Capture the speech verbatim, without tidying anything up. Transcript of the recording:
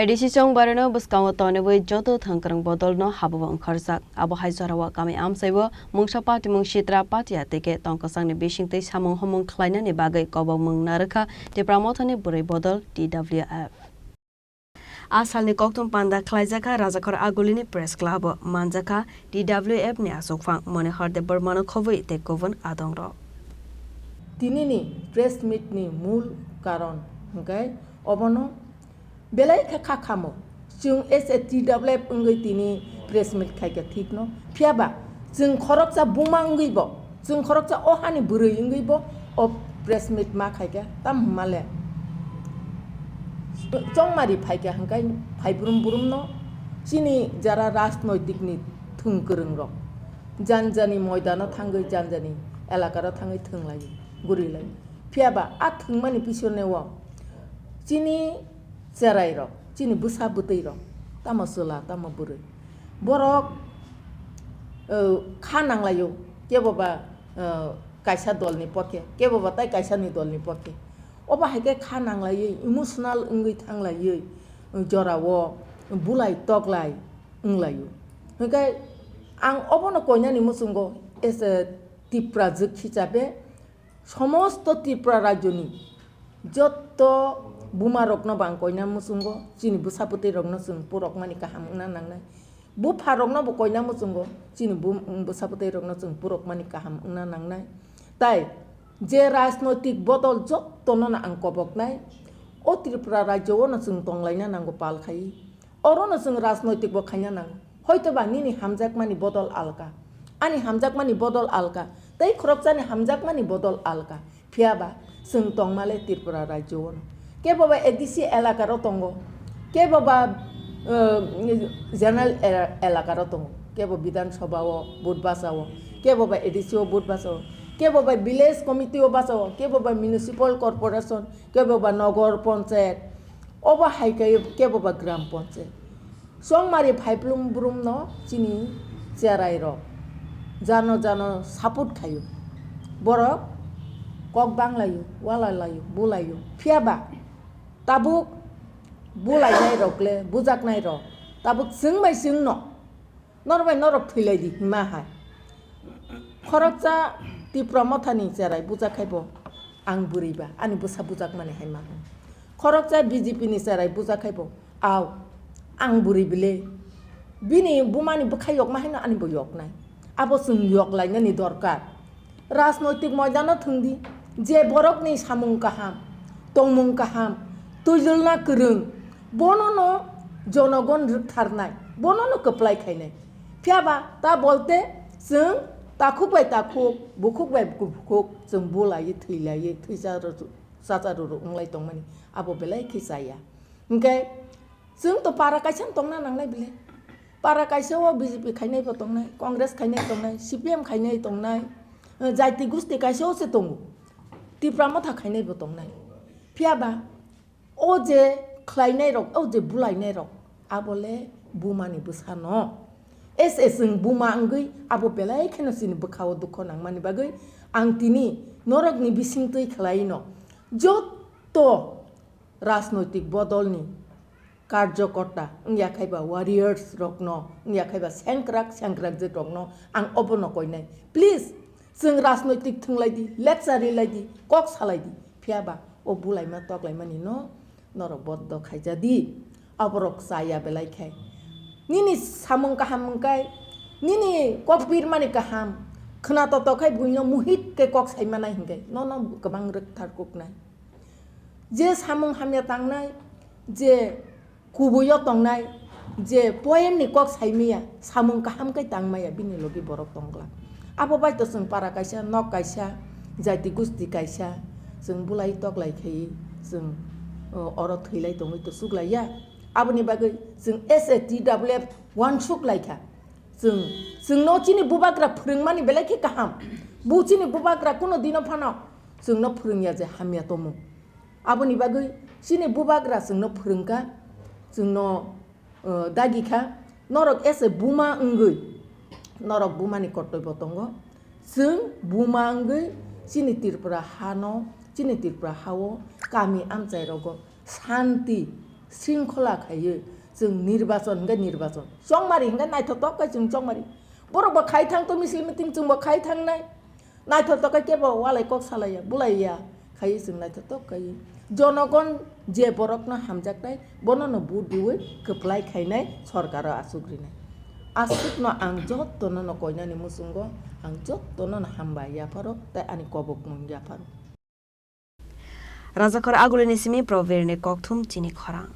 A D C chongbarino bwskango tonwi joto thwngkwrwng bodolno habwi wngkharjak. Abo hai jorao kami amchaibo mungsa patimung sitra patia tei khe tongkwchangni bisingtwi samung humung khlainani bagwi kobokmung narwkha Tipra Mothani bwrwi bodol T W F. A salni kokthum panda khlaijakha Rajakhor Agulini Press Club-o manjakha T W F ni achukphang Monihar Debbarmano khobwi tei kubun adongrok. Tinini press meet ni mul karon hwnkhe obono belai khe kha khamo. Chwng as a T W F wngwi tini press meet khaikha thikno. Phiyaba chwng khoroksa buma wngwibo, chwng khoroksa o hani bwrwi wngwibo o press meet ma khaikha. Tamo hwnmale chongmari phaikha hwnkhe phai brum brumno chini jara rajnoitikni thwng kwrwngrok janjani moidano thangwi, janjani elakaro thangwi thwnglaio, gurilaio. Phiyaba a thwngmani pisoneo chini cherai rok, chini bwsa bwtwi rok, tamo chwla, tamo bwrwi, borok, eh, kha nanglaio, kebo ba, eh, kaisa dolni pokhe, kebo ba tai kaisani dolni pokhe. Obo hai khe kha nanglaiwi, emotional wngwi thanglaiwi, jorao bulai toklai wnglaio. Hwnkhe ang obono koinani muchungo as a Tipra jwk hisabe, somosto Tripura rajyoni jotto bumarokno bo ang koina muchungo, chini bwsa bwtwi rokno chwng purokmani kaham wngna nangnai. Bupharokno bo koina muchungo, chini bu-, bwsa bwtwi rokno chwng purokmani kaham wngna nangnai. Tai je rajnoitik bodol jottono no ang koboknai, o Tripura rajyo-o no chwng tonglaina nango pal khai. Orono chwng rajnoitik bo khaina nango. Hoitoba nini hamjakmani bodol alka, ani hamjakmani bodol alka, tei khoroksani hamjakmani bodol alka. Phiyaba chwng tongmale Tripura rajyo-o no. Kebo ba A D C elakaro tongo, kebo ba, eh, general e-, elakaro tongo, kebo Bidhan Sabha-o vote basa-o, kebo ba A D C-o vote basa-o, kebo ba village committee-o basa-o, kebo ba municipal corporation, kebo ba nogor ponchayat, obo hai khe kebo ba gram ponchayat. Chongmari phaiplum brumno chini cherai rok jano jano support khaio. Borok kok banglaio, walalaio, bulaio. Phiyaba tabuk bulainai rok le bujaknai rok tabuk chwng bai chwngno norok bai norok thwilaidi hima hai. Khoroksa Tipra Mothani cherai bujakhaibo ang bwrwi ba, ani bwsa bujakmani hai ma hwn. Khoroksa B J P ni cherai bujakhaibo, aw, ang bwrwi bile. Bini bumani bwkha yokma haino ani bo yoknai. Abo chwng yoklainani dorkar. Rajnoitik moidano thwngdi, je borokni samung kaham, tongmung kaham, twijlna kwrwng, bonono jonogon rwktharnai, bonono kwplai khainai. Phiyaba ta bolte chwng takhuk bai takhuk, bukhuk bai bukhuk chwng bulaiwi thwilaiwi thwisa rw-, chacha rwrw wnglai tongmani abo belai khe chaya. Hinkhe chwng to para kaisa tongna nangnai bile. Para kaisa o B J P khainai bo tongnai, Congress khainai tongnai, C P M khainai tongnai, eh, jaiti gusti kaisa o se tongo. Tipra Motha khainai bo tongnai. Phiyaba o je khlainai rok, o je bulainai rok, abo le buma ni bwsa no. S S chwng buma wngwi abo belai kheno chini bwkha o dukho nangmani bagwi ang tini norok ni bisingtwi khlai no jotto rajnoitik bodol ni karjokorta wngya khai ba warriors rok no, wngya khai ba sengkrak sengkrak je rok no ang obo no koinai. Please, chwng rajnoitik thwnglai di, lecture rilai di, kok salai di. Phiya ba o bulaima toklaimani no norok boddo khaija di. Aborok chaya belai khai. Nini samung kaham wngkai, nini kok birmani kaham, khwna toto khai buino muhit khe kok saimanai hinkhe nono kwbang rwktharkuknai. Je samung hamya tangnai, je kubuio tongnai, je poem ni kok saimaya, samung kaham khe tangmaya, bini logi borok tongglak. Abo bai to chwng para kaisa, nok kaisa, jati gusti kaisa, chwng bulai toklai khai chwng, o, oro thwilai tongwi to suklaiya. Aboni bagwi chwng S A T W F uansuk laikha. Chwng, chwngno chini bubagra phwrwngmani belai khe kaham. Bu chini bubagra kuno dino phano chwngno phwrwngya je hamya tomung. Aboni bagwi chini bubagra chwngno phwrwngkha, chwngno, uh, dagikha. Norok ese buma wngwi, norok bumani kortoibo tongo. Chwng buma wngwi chini Tripura hano, chini Tripura hao kami amchai rogo santi Sringkhola khaiwi chwng nirbachon hwnkhe nirbachon, chongmari hwnkhe naithotok khe chwng chongmari. Borok bo khai thang to misil meeting, chwng bo khai thangnai. Naithotok khe kebo walai kok salaiya, bulaiya. Khaiwi chwng naithotok khaiwi. Jonogon je borokno hamjaknai, bonono vote riwi kwplai khainai, sorkaro achuk rinai. Aswkno ang jottono no koinani muchungo, ang jottono no hambai yapharo, tei ani kobokmung yapharo. Rajakhor Agulini simi Probirni kokthum chini khorang.